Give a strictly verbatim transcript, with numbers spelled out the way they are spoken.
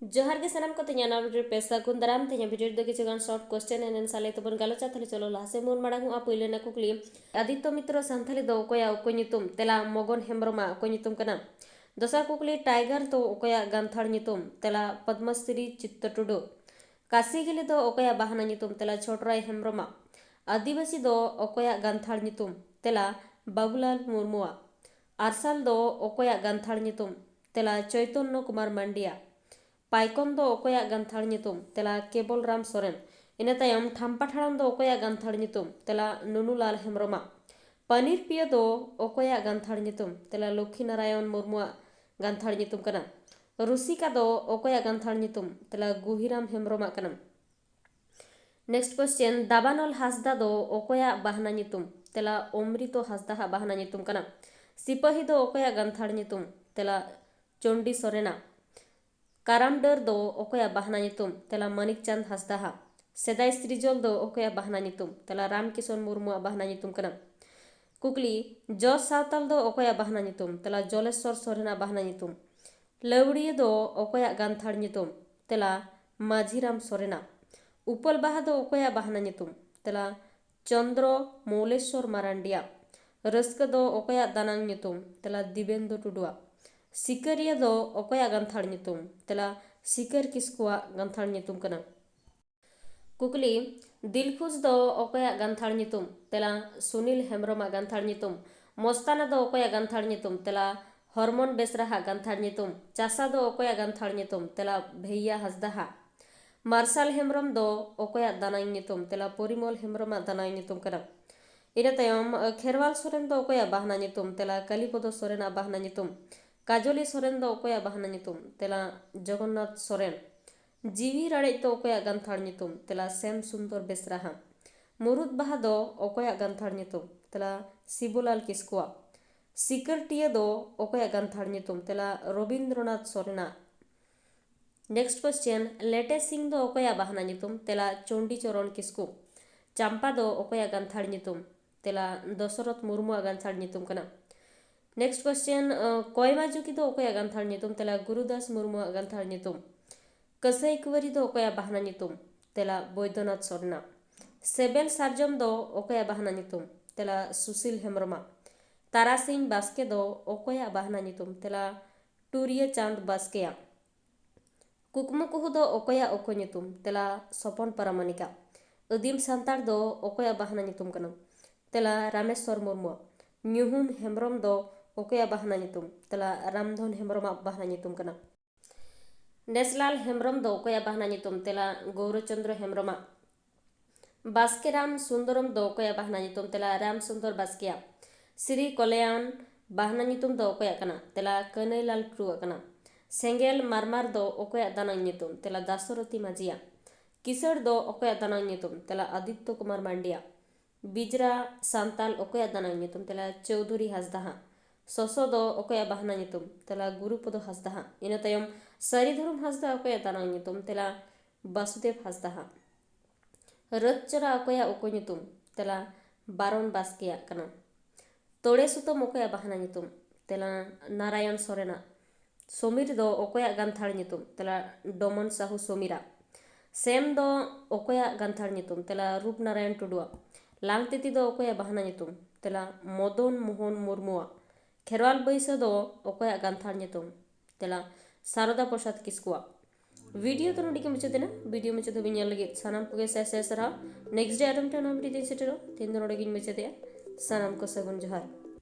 ᱡᱚᱦᱟᱨ ᱜᱮ ᱥᱟᱱᱟᱢ ᱠᱚ, ᱛᱮᱦᱮᱧᱟᱜ ᱱᱟᱣᱟ video ᱨᱮ ᱯᱮ ᱥᱟᱹᱜᱩᱱ ᱫᱟᱨᱟᱢ᱾ ᱛᱮᱦᱮᱧᱟᱜ video ᱨᱮᱫᱚ ᱠᱤᱪᱷᱩ ᱜᱟᱱ short question and answer ᱞᱟᱹᱭ ᱛᱮᱵᱚᱱ ᱜᱟᱞᱚᱪᱟ᱾ ᱛᱟᱦᱞᱮ ᱪᱚᱞᱚ ᱞᱟᱦᱟ ᱥᱮᱫ ᱵᱚᱱ ᱢᱟᱲᱟᱝᱚᱜᱼᱟ᱾ ᱯᱳᱭᱞᱳ ᱨᱮᱱᱟᱜ ᱠᱩᱠᱞᱤ, ᱟᱫᱤᱛᱛᱚ ᱢᱤᱛᱨᱚ ᱥᱟᱱᱛᱷᱟᱞᱤ ᱫᱚ ᱚᱠᱚᱭᱟᱜ ᱚᱠᱚᱭ ᱧᱩᱛᱩᱢ? ᱛᱮᱞᱟ, ᱢᱚᱜᱚᱱ ᱦᱮᱢᱵᱨᱚᱢᱟᱜ ᱚᱠᱚᱭ ᱧᱩᱛᱩᱢ ᱠᱟᱱᱟ? ᱫᱚᱥᱟᱨ ᱠᱩᱠᱞᱤ, tiger ᱫᱚ ᱚᱠᱚᱭᱟᱜ ᱜᱟᱱᱛᱷᱟᱲ ᱧᱩᱛᱩᱢ? ᱛᱮᱞᱟ, ᱯᱚᱫᱢᱚᱥᱨᱤ ᱪᱤᱛᱛᱚ ᱴᱩᱰᱩ᱾ ᱠᱟᱥᱤ ᱜᱮᱞᱮ ᱫᱚ ᱚᱠᱚᱭᱟᱜ ᱵᱟᱦᱱᱟ ᱧᱩᱛᱩᱢ? ᱛᱮᱞᱟ, ᱪᱷᱚᱴᱨᱟᱭ ᱦᱮᱢᱵᱨᱚᱢᱟᱜ᱾ ᱟᱹᱫᱤᱵᱟᱹᱥᱤ ᱫᱚ ᱚᱠᱚᱭᱟᱜ ᱜᱟᱱᱛᱷᱟᱲ ᱧᱩᱛᱩᱢ? ᱛᱮᱞᱟ, ᱵᱟᱵᱩᱞᱟᱞ ᱢᱩᱨᱢᱩᱣᱟᱜ᱾ ᱟᱨᱥᱟᱞ ᱫᱚ ᱚᱠᱚᱭᱟᱜ ᱜᱟᱱᱛᱷᱟᱲ ᱧᱩᱛᱩᱢ? ᱛᱮᱞᱟ, ᱪᱳᱭᱛᱚᱱᱱᱚ ᱠᱩᱢᱟᱨ ᱢᱟᱱᱰᱤᱭᱟ᱾ ᱯᱟᱭᱠᱚᱢ ᱫᱚ ᱚᱠᱚᱭᱟᱜ ᱜᱟᱱᱛᱷᱟᱲ ᱧᱩᱛᱩᱢ? ᱛᱮᱞᱟ, ᱠᱮᱵᱚᱞ ᱨᱟᱢ ᱥᱚᱨᱮᱱ᱾ ᱤᱱᱟᱹ ᱛᱟᱭᱚᱢ ᱴᱷᱟᱢᱯᱟ ᱴᱷᱟᱲᱟᱝ ᱫᱚ ᱚᱠᱚᱭᱟᱜ ᱜᱟᱱᱛᱷᱟᱲ ᱧᱩᱛᱩᱢ? ᱛᱮᱞᱟ, ᱱᱩᱱᱩᱞᱟᱞ ᱦᱮᱢᱵᱨᱚᱢᱟᱜ᱾ ᱯᱟᱱᱤᱨ ᱯᱤᱭᱟᱹ ᱫᱚ ᱚᱠᱚᱭᱟᱜ ᱜᱟᱱᱛᱷᱟᱲ ᱧᱩᱛᱩᱢ? ᱛᱮᱞᱟ, ᱞᱚᱠᱠᱷᱤ ᱱᱟᱨᱟᱭᱚᱱ ᱢᱩᱨᱢᱩᱣᱟᱜ ᱜᱟᱱᱛᱷᱟᱲ ᱧᱩᱛᱩᱢ ᱠᱟᱱᱟ᱾ ᱨᱩᱥᱤᱠᱟ ᱫᱚ ᱚᱠᱚᱭᱟᱜ ᱜᱟᱱᱛᱷᱟᱲ ᱧᱩᱛᱩᱢ? ᱛᱮᱞᱟ, ᱜᱩᱦᱤᱨᱟᱢ ᱦᱮᱢᱵᱨᱚᱢᱟᱜ ᱠᱟᱱᱟ᱾ Next question, ᱫᱟᱵᱟᱱᱚᱞ ᱦᱟᱸᱥᱫᱟ ᱫᱚ ᱚᱠᱚᱭᱟᱜ ᱵᱟᱦᱱᱟ ᱧᱩᱛᱩᱢ? ᱛᱮᱞᱟ, ᱚᱢᱨᱤᱛᱚ ᱦᱟᱸᱥᱫᱟᱣᱟᱜ ᱵᱟᱦᱱᱟ ᱧᱩᱛᱩᱢ ᱠᱟᱱᱟ᱾ ᱥᱤᱯᱟᱹᱦᱤ ᱫᱚ ᱚᱠᱚᱭᱟᱜ ᱜᱟᱱᱛᱷᱟᱲ ᱧᱩᱛᱩᱢ? ᱛᱮᱞᱟ, ᱪᱚᱱᱰᱤ ᱥᱚᱨᱮᱱᱟᱜ᱾ ᱠᱟᱨᱟᱢ ᱰᱟᱹᱨ ᱫᱚ ᱚᱠᱚᱭᱟᱜ ᱵᱟᱦᱱᱟ ᱧᱩᱛᱩᱢ? ᱛᱮᱞᱟ, ᱢᱟᱱᱤᱠ ᱪᱟᱸᱫᱽ ᱦᱟᱸᱥᱫᱟᱣᱟᱜ᱾ ᱥᱮᱫᱟᱭ ᱥᱨᱤᱡᱚᱞ ᱫᱚ ᱚᱠᱚᱭᱟᱜ ᱵᱟᱦᱱᱟ ᱧᱩᱛᱩᱢ? ᱛᱮᱞᱟ, ᱨᱟᱢ ᱠᱤᱥᱚᱱ ᱢᱩᱨᱢᱩᱣᱟᱜ ᱵᱟᱦᱱᱟ ᱧᱩᱛᱩᱢ ᱠᱟᱱᱟ᱾ ᱠᱩᱠᱞᱤ, ᱡᱚᱥ ᱥᱟᱶᱛᱟᱞ ᱫᱚ ᱚᱠᱚᱭᱟᱜ ᱵᱟᱦᱱᱟ ᱧᱩᱛᱩᱢ? ᱛᱮᱞᱟ, ᱡᱚᱞᱮᱥᱣᱚᱨ ᱥᱚᱨᱮᱱᱟᱜ ᱵᱟᱦᱱᱟ ᱧᱩᱛᱩᱢ᱾ ᱞᱟᱹᱣᱲᱤᱭᱟᱹ ᱫᱚ ᱚᱠᱚᱭᱟᱜ ᱜᱟᱱᱛᱷᱟᱲ ᱧᱩᱛᱩᱢ? ᱛᱮᱞᱟ, ᱢᱟᱹᱡᱷᱤᱨᱟᱢ ᱥᱚᱨᱮᱱᱟᱜ᱾ ᱩᱯᱟᱹᱞ ᱵᱟᱦᱟ ᱫᱚ ᱚᱠᱚᱭᱟᱜ ᱵᱟᱦᱱᱟ ᱧᱩᱛᱩᱢ? ᱛᱮᱞᱟ, ᱪᱚᱱᱫᱨᱚ ᱢᱚᱣᱞᱮᱥᱣᱚᱨ ᱢᱟᱨᱟᱱᱰᱤᱭᱟᱜ᱾ ᱨᱟᱹᱥᱠᱟᱹ ᱫᱚ ᱚᱠᱚᱭᱟᱜ ᱫᱟᱱᱟᱝ ᱧᱩᱛᱩᱢ? ᱛᱮᱞᱟ, ᱫᱤᱵᱮᱱᱫᱩ ᱴᱩᱰᱩᱣᱟᱜ᱾ ᱥᱤᱠᱟᱹᱨᱤᱭᱟᱹ ᱫᱚ ᱚᱠᱚᱭᱟᱜ ᱜᱟᱱᱛᱷᱟᱲ ᱧᱩᱛᱩᱢ? ᱛᱮᱞᱟ, ᱥᱤᱠᱟᱹᱨ ᱠᱤᱥᱠᱩᱣᱟᱜ ᱜᱟᱱᱛᱷᱟᱲ ᱧᱩᱛᱩᱢ ᱠᱟᱱᱟ᱾ ᱠᱩᱠᱞᱤ, ᱫᱤᱞᱠᱷᱩᱥ ᱫᱚ ᱚᱠᱚᱭᱟᱜ ᱜᱟᱱᱛᱷᱟᱲ ᱧᱩᱛᱩᱢ? ᱛᱮᱞᱟ, ᱥᱩᱱᱤᱞ ᱦᱮᱢᱵᱨᱚᱢᱟᱜ ᱜᱟᱱᱛᱷᱟᱲ ᱧᱩᱛᱩᱢ᱾ ᱢᱚᱥᱛᱟᱱᱟ ᱫᱚ ᱚᱠᱚᱭᱟᱜ ᱜᱟᱱᱛᱷᱟᱲ ᱧᱩᱛᱩᱢ? ᱛᱮᱞᱟ, ᱦᱚᱨᱢᱚᱱ ᱵᱮᱥᱨᱟᱦᱟᱜ ᱜᱟᱱᱛᱷᱟᱲ ᱧᱩᱛᱩᱢ᱾ ᱪᱟᱥᱟ ᱫᱚ ᱚᱠᱚᱭᱟᱜ ᱜᱟᱱᱛᱷᱟᱲ ᱧᱩᱛᱩᱢ? ᱛᱮᱞᱟ, ᱵᱷᱮᱭᱭᱟ ᱦᱟᱸᱥᱫᱟᱦᱟᱜ᱾ ᱢᱟᱨᱥᱟᱞ ᱦᱮᱢᱵᱨᱚᱢ ᱫᱚ ᱚᱠᱚᱭᱟᱜ ᱫᱟᱱᱟᱝ ᱧᱩᱛᱩᱢ? ᱛᱮᱞᱟ, ᱯᱚᱨᱤᱢᱚᱞ ᱦᱮᱢᱵᱨᱚᱢᱟᱜ ᱫᱟᱱᱟᱝ ᱧᱩᱛᱩᱢ ᱠᱟᱱᱟ᱾ ᱤᱱᱟᱹ ᱛᱟᱭᱚᱢ, ᱠᱷᱮᱨᱣᱟᱞ ᱥᱚᱨᱮᱱ ᱫᱚ ᱚᱠᱚᱭᱟᱜ ᱵᱟᱦᱱᱟ ᱧᱩᱛᱩᱢ? ᱛᱮᱞᱟ, ᱠᱟᱞᱤᱯᱚᱫᱚ ᱥᱚᱨᱮᱱᱟᱜ ᱵᱟᱦᱱᱟ ᱧᱩᱛᱩᱢ᱾ ᱠᱟᱡᱚᱞᱤ ᱥᱚᱨᱮᱱ ᱫᱚ ᱚᱠᱚᱭᱟᱜ ᱵᱟᱦᱱᱟ ᱧᱩᱛᱩᱢ? ᱛᱮᱞᱟ, ᱡᱚᱜᱚᱱᱱᱟᱛᱷ ᱥᱚᱨᱮᱱ᱾ ᱡᱤᱣᱤ ᱨᱟᱲᱮᱡ ᱫᱚ ᱚᱠᱚᱭᱟᱜ ᱜᱟᱱᱛᱷᱟᱲ ᱧᱩᱛᱩᱢ? ᱛᱮᱞᱟ, ᱥᱮᱢ ᱥᱩᱱᱫᱚᱨ ᱵᱮᱥᱨᱟᱦᱟ᱾ ᱢᱩᱨᱩᱫ ᱵᱟᱦᱟ ᱫᱚ ᱚᱠᱚᱭᱟᱜ ᱜᱟᱱᱛᱷᱟᱲ ᱧᱩᱛᱩᱢ? ᱛᱮᱞᱟ, ᱥᱤᱵᱩᱞᱟᱞ ᱠᱤᱥᱠᱩᱣᱟᱜ᱾ ᱥᱤᱠᱟᱹᱨᱴᱤᱭᱟᱹ ᱫᱚ ᱚᱠᱚᱭᱟᱜ ᱜᱟᱱᱛᱷᱟᱲ ᱧᱩᱛᱩᱢ? ᱛᱮᱞᱟ, ᱨᱚᱵᱤᱱᱫᱨᱚᱱᱟᱛᱷ ᱥᱚᱨᱮᱱᱟᱜ᱾ Next question, ᱞᱮᱴᱮ ᱥᱤᱝ ᱫᱚ ᱚᱠᱚᱭᱟᱜ ᱵᱟᱦᱱᱟ ᱧᱩᱛᱩᱢ? ᱛᱮᱞᱟ, ᱪᱚᱱᱰᱤ ᱪᱚᱨᱚᱱ ᱠᱤᱥᱠᱩ᱾ ᱪᱟᱢᱯᱟ ᱫᱚ ᱚᱠᱚᱭᱟᱜ ᱜᱟᱱᱛᱷᱟᱲ ᱧᱩᱛᱩᱢ? ᱛᱮᱞᱟ, ᱫᱚᱥᱚᱨᱚᱛᱷ ᱢᱩᱨᱢᱩᱣᱟᱜ ᱜᱟᱱᱛᱷᱟᱲ ᱧᱩᱛᱩᱢ ᱠᱟᱱᱟ᱾ Next question, ᱟᱸ, ᱠᱚᱭᱢᱟ ᱡᱩᱠᱤ ᱫᱚ ᱚᱠᱚᱭᱟᱜ ᱜᱟᱱᱛᱷᱟᱲ ᱧᱩᱛᱩᱢ? ᱛᱮᱞᱟ, ᱜᱩᱨᱩᱫᱟᱥ ᱢᱩᱨᱢᱩᱣᱟᱜ ᱜᱟᱱᱛᱷᱟᱲ ᱧᱩᱛᱩᱢ᱾ ᱠᱟᱹᱥᱟᱹᱭ ᱠᱩᱣᱟᱹᱨᱤ ᱫᱚ ᱚᱠᱚᱭᱟᱜ ᱵᱟᱦᱱᱟ ᱧᱩᱛᱩᱢ? ᱛᱮᱞᱟ ᱵᱳᱭᱫᱚᱱᱟᱛᱷ ᱥᱚᱨᱮᱱᱟᱜ᱾ ᱥᱮᱵᱮᱞ ᱥᱟᱨᱡᱚᱢ ᱫᱚ ᱚᱠᱚᱭᱟᱜ ᱵᱟᱦᱱᱟ ᱧᱩᱛᱩᱢ? ᱛᱮᱞᱟ ᱥᱩᱥᱤᱞ ᱦᱮᱢᱵᱨᱚᱢᱟᱜ᱾ ᱛᱟᱨᱟᱥᱤᱧ ᱵᱟᱥᱠᱮ ᱫᱚ ᱚᱠᱚᱭᱟᱜ ᱵᱟᱦᱱᱟ ᱧᱩᱛᱩᱢ? ᱛᱮᱞᱟ ᱴᱩᱨᱤᱭᱟᱹ ᱪᱟᱸᱫᱽ ᱵᱟᱥᱠᱮᱭᱟᱜ᱾ ᱠᱩᱠᱢᱩ ᱠᱩᱦᱩ ᱫᱚ ᱚᱠᱚᱭᱟᱜ ᱚᱠᱚ ᱧᱩᱛᱩᱢ? ᱛᱮᱞᱟ ᱥᱚᱯᱚᱱ ᱯᱟᱨᱟᱢᱟᱱᱤᱠᱟᱜ᱾ ᱟᱹᱫᱤᱢ ᱥᱟᱱᱛᱟᱲ ᱫᱚ ᱚᱠᱚᱭᱟᱜ ᱵᱟᱦᱱᱟ ᱧᱩᱛᱩᱢ ᱠᱟᱱᱟ? ᱛᱮᱞᱟ ᱨᱟᱢᱮᱥᱣᱚᱨ ᱢᱩᱨᱢᱩᱣᱟᱜ᱾ ᱧᱩᱦᱩᱢ ᱦᱮᱢᱵᱨᱚᱢ ᱫᱚ ᱚᱠᱚᱭᱟᱜ ᱵᱟᱦᱱᱟ ᱧᱩᱛᱩᱢ? ᱛᱮᱞᱟ ᱨᱟᱢᱫᱷᱚᱱ ᱦᱮᱢᱵᱨᱚᱢᱟᱜ ᱵᱟᱦᱱᱟ ᱧᱩᱛᱩᱢ ᱠᱟᱱᱟ᱾ ᱱᱮᱥᱞᱟᱞ ᱦᱮᱢᱵᱨᱚᱢ ᱫᱚ ᱚᱠᱚᱭᱟᱜ ᱵᱟᱦᱱᱟ ᱧᱩᱛᱩᱢ? ᱛᱮᱞᱟ ᱜᱳᱣᱨᱚᱪᱚᱱᱫᱨᱚ ᱦᱮᱢᱵᱨᱚᱢᱟᱜ᱾ ᱵᱟᱥᱠᱮ ᱨᱟᱢ ᱥᱩᱱᱫᱚᱨᱚᱢ ᱫᱚ ᱚᱠᱚᱭᱟᱜ ᱵᱟᱦᱱᱟ ᱧᱩᱛᱩᱢ? ᱛᱮᱞᱟ ᱨᱟᱢ ᱥᱩᱱᱫᱚᱨ ᱵᱟᱥᱠᱮᱭᱟᱜ᱾ ᱥᱨᱤ ᱠᱚᱞᱭᱟᱱ ᱵᱟᱦᱱᱟ ᱧᱩᱛᱩᱢ ᱫᱚ ᱚᱠᱚᱭᱟᱜ ᱠᱟᱱᱟ? ᱛᱮᱞᱟ ᱠᱟᱹᱱᱟᱹᱭᱞᱟᱞ ᱴᱩᱰᱩᱣᱟᱜ ᱠᱟᱱᱟ᱾ ᱥᱮᱸᱜᱮᱞ ᱢᱟᱨᱢᱟᱨ ᱫᱚ ᱚᱠᱚᱭᱟᱜ ᱫᱟᱱᱟᱝ ᱧᱩᱛᱩᱢ? ᱛᱮᱞᱟ ᱫᱟᱥᱚᱨᱚᱛᱷᱤ ᱢᱟᱹᱡᱷᱤᱭᱟᱜ᱾ ᱠᱤᱥᱟᱹᱬ ᱫᱚ ᱚᱠᱚᱭᱟᱜ ᱫᱟᱱᱟᱝ ᱧᱩᱛᱩᱢ? ᱛᱮᱞᱟ ᱟᱫᱤᱛᱛᱚ ᱠᱩᱢᱟᱨ ᱢᱟᱱᱰᱤᱭᱟᱜ᱾ ᱵᱤᱡᱽᱨᱟ ᱥᱟᱱᱛᱟᱞ ᱚᱠᱚᱭᱟᱜ ᱫᱟᱱᱟᱝ ᱧᱩᱛᱩᱢ? ᱛᱮᱞᱟ ᱪᱳᱣᱫᱷᱩᱨᱤ ᱦᱟᱸᱥᱫᱟ ᱦᱟᱜ᱾ ᱥᱚᱥᱚ ᱫᱚ ᱚᱠᱚᱭᱟᱜ ᱵᱟᱦᱱᱟ ᱧᱩᱛᱩᱢ? ᱛᱮᱞᱟ ᱜᱩᱨᱩᱯᱚᱫᱚ ᱦᱟᱸᱥᱫᱟ ᱦᱟᱜ᱾ ᱤᱱᱟᱹ ᱛᱟᱭᱚᱢ ᱥᱟᱹᱨᱤ ᱫᱷᱚᱨᱚᱢ ᱦᱟᱸᱥᱫᱟ ᱚᱠᱚᱭᱟᱜ ᱫᱟᱱᱟᱝ ᱧᱩᱛᱩᱢ? ᱛᱮᱞᱟ ᱵᱟᱥᱩᱫᱮᱵ ᱦᱟᱸᱥᱫᱟ ᱦᱟᱜ᱾ ᱨᱟᱹᱛ ᱪᱚᱨᱟ ᱚᱠᱚᱭᱟᱜ ᱚᱠᱚ ᱧᱩᱛᱩᱢ? ᱛᱮᱞᱟ ᱵᱟᱨᱚᱱ ᱵᱟᱥᱠᱮᱭᱟᱜ ᱠᱟᱱᱟ᱾ ᱛᱚᱲᱮ ᱥᱩᱛᱟᱹᱢ ᱚᱠᱚᱭᱟᱜ ᱵᱟᱦᱱᱟ ᱧᱩᱛᱩᱢ? ᱛᱮᱞᱟ ᱱᱟᱨᱟᱭᱚᱱ ᱥᱚᱨᱮᱱᱟᱜ᱾ ᱥᱚᱢᱤᱨ ᱫᱚ ᱚᱠᱚᱭᱟᱜ ᱜᱟᱱᱛᱷᱟᱲ ᱧᱩᱛᱩᱢ? ᱛᱮᱞᱟ ᱰᱚᱢᱚᱱ ᱥᱟᱦᱩ ᱥᱚᱢᱤᱨᱟᱜ᱾ ᱥᱮᱢ ᱫᱚ ᱚᱠᱚᱭᱟᱜ ᱜᱟᱱᱛᱷᱟᱲ ᱧᱩᱛᱩᱢ? ᱛᱮᱞᱟ ᱨᱩᱯᱱᱟᱨᱟᱭᱚᱱ ᱴᱩᱰᱩᱣᱟᱜ᱾ ᱞᱟᱝᱛᱤᱛᱤ ᱫᱚ ᱚᱠᱚᱭᱟᱜ ᱵᱟᱦᱱᱟ ᱧᱩᱛᱩᱢ? ᱛᱮᱞᱟ ᱢᱚᱫᱚᱱ ᱢᱳᱦᱚᱱ ᱢᱩᱨᱢᱩᱣᱟᱜ᱾ ᱠᱷᱮᱨᱣᱟᱞ ᱵᱟᱹᱭᱥᱟᱹ ᱫᱚ ᱚᱠᱚᱭᱟᱜ ᱜᱟᱱᱛᱷᱟᱲ ᱧᱩᱛᱩᱢ? ᱛᱮᱞᱟ ᱥᱟᱨᱚᱫᱟ ᱯᱨᱚᱥᱟᱫᱽ ᱠᱤᱥᱠᱩᱣᱟᱜ᱾ ᱵᱷᱤᱰᱤᱭᱳ ᱫᱚ ᱱᱚᱰᱮ ᱜᱮ ᱢᱩᱪᱟᱹᱫ ᱮᱱᱟ᱾ ᱵᱷᱤᱰᱤᱭᱳ ᱢᱩᱪᱟᱹᱫ ᱫᱷᱟᱹᱵᱤᱡ ᱧᱮᱞ ᱞᱟᱹᱜᱤᱫ ᱥᱟᱱᱟᱢ ᱠᱚᱜᱮ ᱥᱟᱭ ᱥᱟᱭ ᱥᱟᱨᱦᱟᱣ᱾ ᱱᱮᱠᱥᱴ ᱰᱮ ᱟᱨ ᱢᱤᱫᱴᱟᱝ ᱱᱟᱣᱟ ᱵᱷᱤᱰᱤᱭᱳ ᱛᱮᱧ ᱥᱮᱴᱮᱨᱚᱜᱼᱟ᱾ ᱛᱮᱦᱮᱧ ᱫᱚ ᱱᱚᱰᱮ ᱜᱤᱧ ᱢᱩᱪᱟᱹᱫᱮᱜᱼᱟ᱾ ᱥᱟᱱᱟᱢ ᱠᱚ ᱥᱟᱹᱜᱩᱱ ᱡᱚᱦᱟᱨ᱾